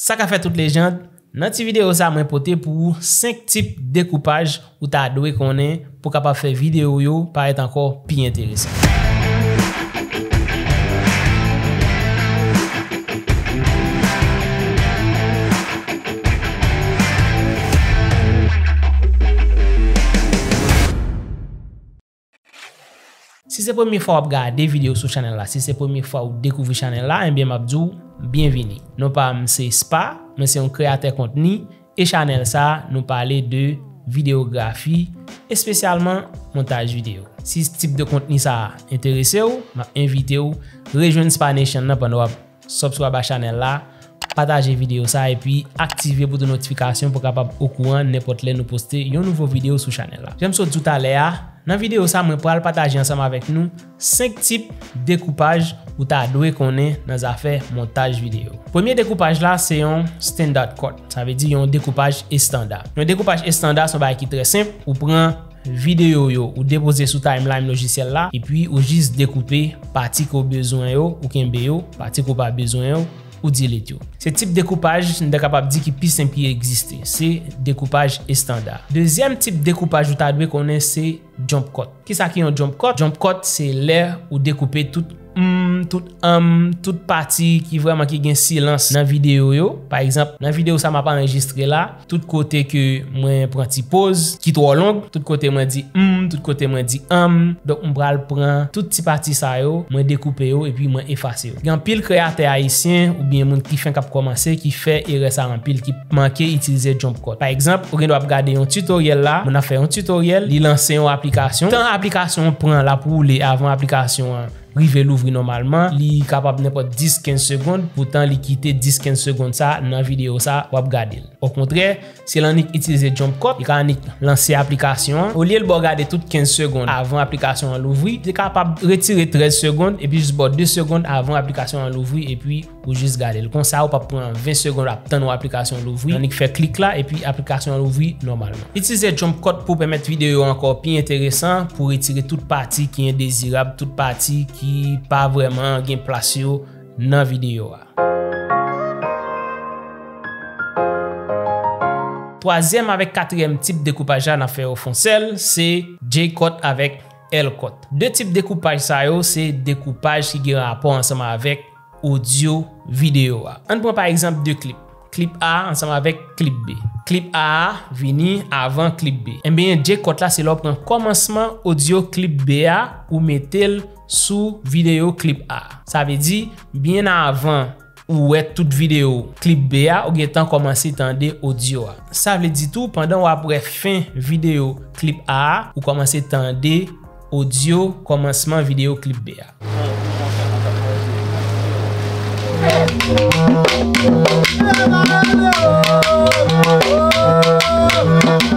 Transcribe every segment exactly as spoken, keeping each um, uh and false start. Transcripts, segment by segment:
Sa ka fè tout lejand, nan ti videyo sa mwen pote pou ou senk tip dekoupaj ou ta dwe konnen pou kapab fè videyo w yo parèt ankò pi enteresan. Si se premye fwa w ap gade videyo sou chanèl la, si se premye fwa ou dekouvri chanèl la, ebyen m ap di w byenvini. Non pa m se Spa, mwen se yon kreyatè kontni e chanèl sa nou pale de videyografi, espesyalman montaj videyo. Si tip de kontni sa enterese w, m ap envite w rejwenn Spa Nation nan pandan w ap subscribe a chanèl la, pataje videyo sa epi aktive bouton notifikasyon pou kapab okouran nenpòt lè nou poste yon nouvo videyo sou chanèl la. Jan m sot di w talè a, nan videyo sa mwen pral pataje ansanm avèk nou senk tip dekoupaj ou ta dwe konnen nan zafè montaj videyo. Premye dekoupaj la se yon standard cut, sa vle di yon dekoupaj estanda. Yon dekoupaj estanda se yon bagay ki trè senp, ou pran videyo yo ou depoze sou timeline lojisyèl la, epi ou jis dekoupe pati ke w bezwen yo, ou kenbe yo, pati ke w pa bezwen yo, ou delete yo. Se tip dekoupaj, m ta kapab di, ki pi senp ki egziste. Se dekoupaj estanda. Dezyèm tip dekoupaj ou ta dwe konnen se jump cut. Kisa ki yon jump cut? Jump cut se lè ou dekoupe tout m, tout anm, tout pati ki vrèman ki gen silans nan videyo yo. Pa egzanp, nan videyo sa m ap anrejistre la, tout kote ke mwen pran ti poz ki twò long, tout kote mwen di m, tout kote mwen di anm. Donk, m pral pran tout ti pati sa yo, mwen dekoupe yo, epi mwen efase yo. Gen anpil kreyatè ayisyen oubyen moun ki fenk ap kòmanse ki fè erè sa anpil, ki manke itilize jump cut. Pa egzanp, ou gen dwa ap gade yon tutoriel la, moun ap fè yon tutoriel, li lanse yon aplikasyon. Tan aplikasyon an pran l ap woule avan aplikasyon an rive louvri nòmalman, li kapab nenpòt dis kenz segonn, poutan li kite dis kenz segonn sa nan videyo sa w ap gade l. Okontrè, si l annik itilize jump cut, li ka annik lanse aplikasyon an. Olye l ba w gade tout kenz segonn avan aplikasyon an louvri, li kapab retire trèz segonn epi jis ba w de segonn avan aplikasyon an louvri epi ou jis gade l. Konsa, ou p ap pran ven segonn ap tann yon aplikasyon louvri, annik fè klik la, epi aplikasyon an louvri nòmalman. Itilize jump cut pou pèmèt videyo ankò pi enteresan, pou retire tout pati ki endezirab, tout pati ki pa vrèman gen plas yo nan videyo a. Twazyèm avèk katriyèm tip dekoupaj la n ap fè yo fè yon sèl, se J-cut avèk L-cut. De tip dekoupaj sa yo se dekoupaj ki gen rapò ansanm avèk odyo videyo a. Ann pran pa egzanp de klip. Klip A ansanm avèk klip B. Klip A a vini avan klip B. Enben, J-cut la se lè w pran kòmansman odyo klip B a, ou mete l sou videyo klip A. Sa vle di, byen avan ou wè tout videyo klip B a, ou gentan kòmanse tande odyo a. Sa vle di tou, pandan w ap wè fen videyo klip A a, ou kòmanse tande odyo kòmansman videyo klip B a.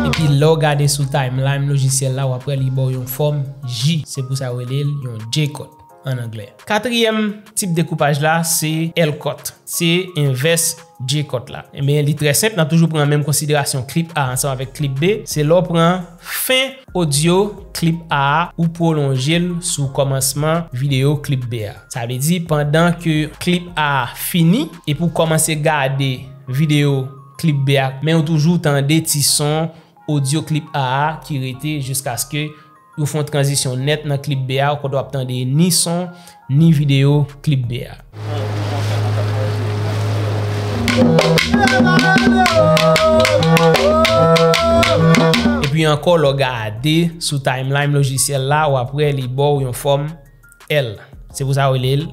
Epi lè w gade sou timeline lojisyèl la, w ap wè li ba w yon fòm J. Se pou sa yo rele l yon J-cut ann anglè. Katriyèm tip dekoupaj la, se L-cut. Se envès J-cut la. Enben, li trè senp, n ap toujou pran menm konsiderasyon klip A ansanm avèk klip B. Se lè w pran fen odyo klip A a, ou pwolonje l sou kòmansman videyo klip B a. Sa vle di, pandan ke klip A a fini, epi w kòmanse gade videyo klip B a, men ou toujou tande ti son odyo klip A a ki rete jiskaske yo fè yon tranzisyon nèt nan klip B a, kote w ap tande ni son, ni videyo klip B a. Epi ankò, lè w gade sou timeline lojisyèl la, w ap wè li ba w yon fòm L. Se pou sa yo rele l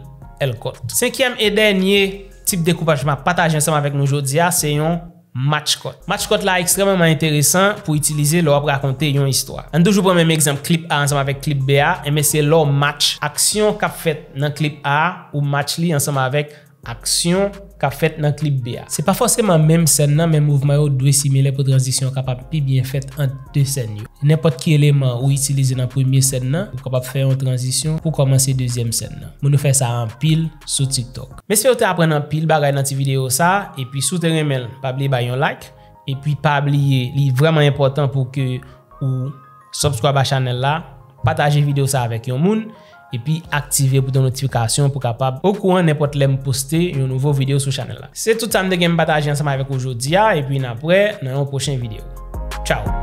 L-cut. Senkyèm e dènye tip dekoupaj m ap pataje ansanm avèk nou jodi a, se yon match cut. Match cut la ekstrèmeman enteresan pou itilize lè w ap rakonte yon istwa. Ann toujou pran menm egzanp klip A ansanm avèk klip B a, enben se lè w match aksyon k ap fèt nan klip A a, ou match li ansanm avèk aksyon k ap fèt nan klip B a. Se pa fòseman menm sèn nan, men mouvman yo dwe similè pou tranzisyon an kapab pi byen fèt ant de sèn yo. Nenpòt ki eleman ou itilize nan premye sèn nan, ou kapab fè yon tranzisyon pou kòmanse dezyèm sèn nan. Moun yo fè sa anpil sou TikTok. M espere w te aprann anpil bagay nan ti videyo sa, epi si w te renmen l, pa bliye bay yon like, epi pa bliye, li vrèman enpòtan pou ke ou subscribe a chanèl la, pataje videyo sa avèk yon moun, epi aktive bouton notifikasyon pou kapab okouran nenpòt lè m poste yon nouvo videyo sou chanèl la. Se tout sa m te gen m pataje ansanm avèk ou jodi a, epi n ap wè nan yon pwochen videyo. Tchao!